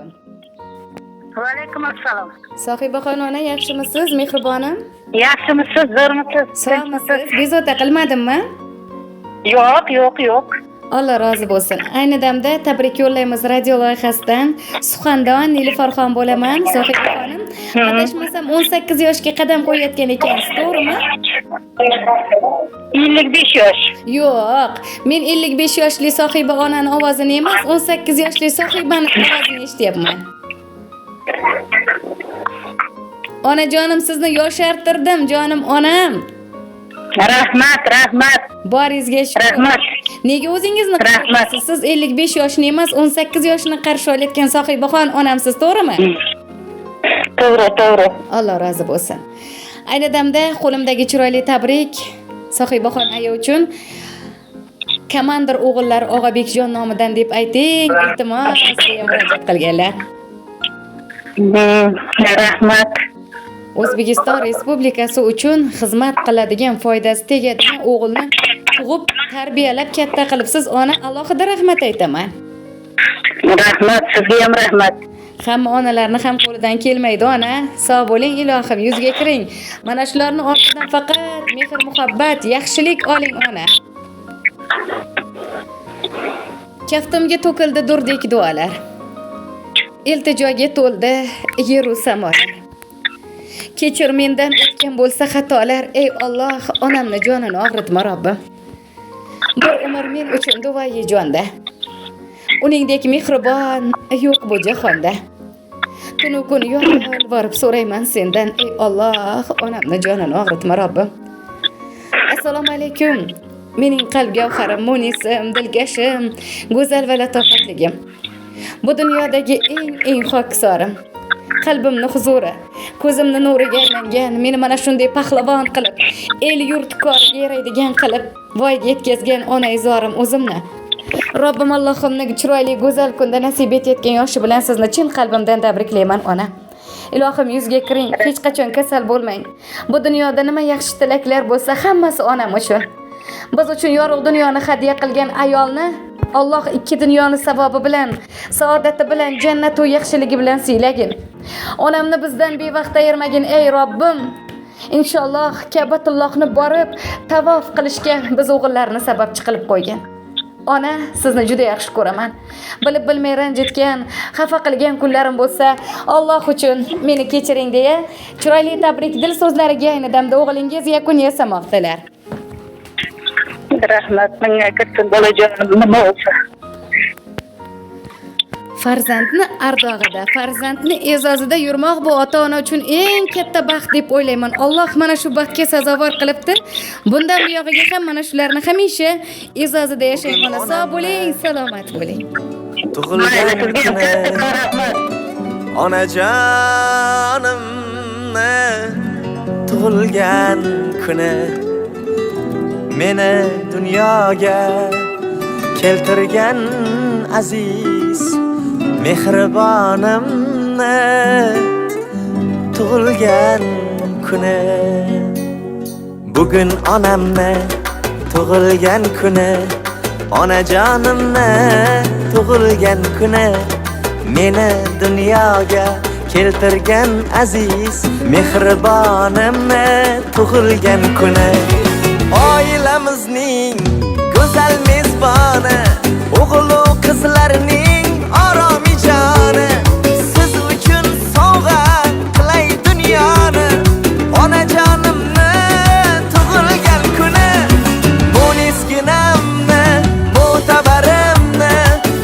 alaykum. Va alaykum assalom. Sohibaxon ona, yaxshimisiz, mehribonim? Yaxshimisiz, zo'rmisiz? Sog'misiz? Bezovta qilmadimmi? Yo'q, yo'q, yo'q. Alloh rozi bo'lsin. Ayni damda tabrik yo'llaymiz radio loyihasidan. Suxandon Nilufarxon bo'laman, Sohibaxonim. Adashmasam 18 yoshga qadam qo'yayotgan ekansiz, to'g'rimi? 55 yosh. Yo'q, men 55 yoshli Sohiba onani ovozini emas, 18 yoshli Sohibani ovozini eshityapman. Onajonim, sizni yoshartirdim, jonim onam. Rahmat, rahmat. Boringizga shukur. Rahmat. Nega o'zingizni Rahmat. qilasiz? Siz 55 yoshni emas, 18 yoshni qarshi olayotgan Sohibaxon onamsiz, to'g'rimi? To'g'ri, to'g'ri. Alloh rozi bo'lsin. Ayni damda qo'limdagi chiroyli tabrik Sohibaxon aya uchun komandir o'g'illar Og'abekjon nomidan deb ayting, iltimos deya murojaat qilganlar. Rahmat. O'zbekiston Respublikasi uchun xizmat qiladigan, foydasi tegadigan o'g'ilni tug'ib, tarbiyalab katta qilibsiz, ona, alohida rahmat aytaman. Rahmat, sizga ham rahmat. Hamma onalarni ham qo'lidan kelmaydi, ona. Sog' bo'ling, ilohim, yuzga kiring. Mana shularni ortidan faqat mehr-muhabbat, yaxshilik oling, ona. Kaftimga to'kildi durdek duolar. Iltijoga to'ldi yeru samolar. Kechir mendan o'tgan bo'lsa xatolar, ey Alloh, onamni jonini og'ritma, Robbim. Bir umr men uchun duoyi jonda. Uningdek mehribon yo'q bu jahonda. Tunu kun yolvorib so'rayman sendan, ey Alloh, onamni jonini og'ritma, Robbim. Assalomu alaykum. Mening qalb gavharim, munisim, dilkashim, go'zal va latofatligim. Bu dunyodagi eng xokisorim. Qalbimni huzuri, ko'zimni nuriga aylangan, meni mana shunday pahlavon qilib, el yurt koriga yaraydigan qilib, voyaga yetkazgan onaizorim o'zimni. Robbim Allohimni chiroyli go'zal kunda nasib etayotgan yoshi bilan sizni chin qalbimdan tabriklayman, ona. Ilohim yuzga kiring, hech qachon kasal bo'lmang. Bu dunyoda nima yaxshi tilaklar bo'lsa, hammasi onam uchun. Biz uchun yorug' dunyoni hadya qilgan ayolni Alloh ikki dunyoni savobi bilan, saodati bilan, jannatu yaxshiligi bilan siylagin. Onamni bizdan bevaqt ayirmagin, ey Robbim. Inshaalloh Ka'batullohni borib tavof qilishga biz o'g'illarni sababchi qilib qo'ygan. Ona, sizni juda yaxshi ko'raman. Bilib bilmay ranjitgan, xafa qilgan kunlarim bo'lsa, Alloh uchun meni kechiring deya chiroyli tabrik dil so'zlariga ayni damda o'g'lingiz yakun yasamoqdilar. Rahmat, menga kirsin bolajonim, nima bo'lsa. Farzandni ardog'ida, farzandni e'zozida yurmoq bu ota-ona uchun eng katta baxt deb o'ylayman. Alloh mana shu baxtga sazovor qilibdi. Bundan buyog'iga ham mana shularni hamisha e'zozida yashang, ona. Sog' bo'ling, salomat bo'ling. Tug'ilgan Sizga ham kuni katta rahmat. Onajonimni tug'ilgan kuni, meni dunyoga keltirgan aziz mehribonimni tug'ilgan kuni. Bugun onamni tug'ilgan kuni, onajonimni tug'ilgan kuni, meni dunyoga keltirgan aziz mehribonimni tug'ilgan kuni. Oilamizning go'zal mezboni, o'g'il u qizlarning oromijoni, siz uchun sovg'a qilay dunyoni, onajonimni tug'ilgan kuni. Munisginamni, mo'tabarimni,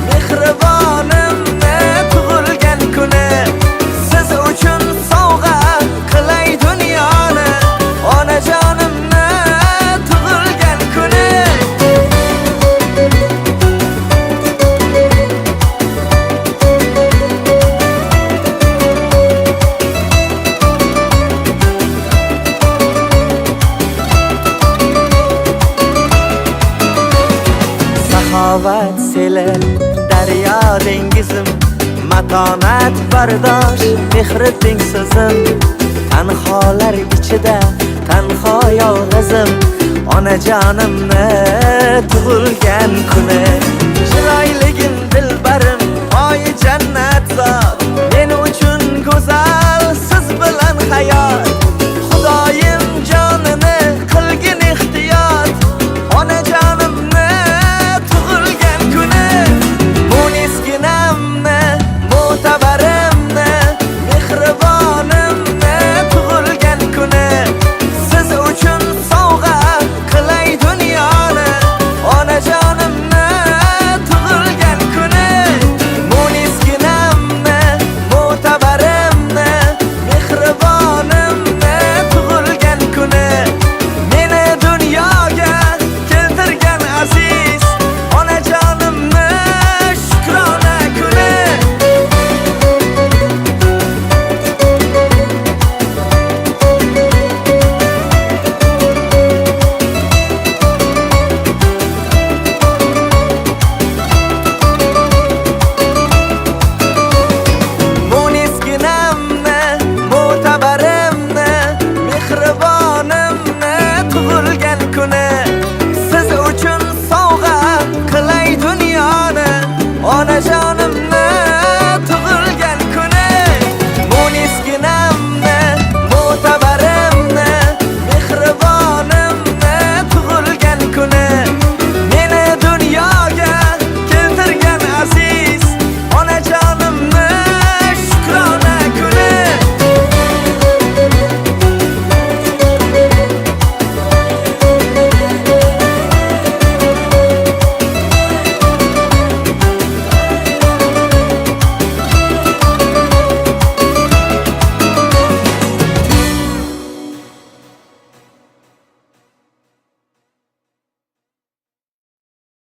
mehribonimni tug'ilgan kuni, siz uchun sovg'a qilay dunyoni, onajonimni tug'ilgan kuni. Saxovat seli, daryo dengizim, matonat bardosh, mehri tengsizim, tanholar ichida tanho yolg'izim, onajonimni tug'ilgan kuni. Chiroyligim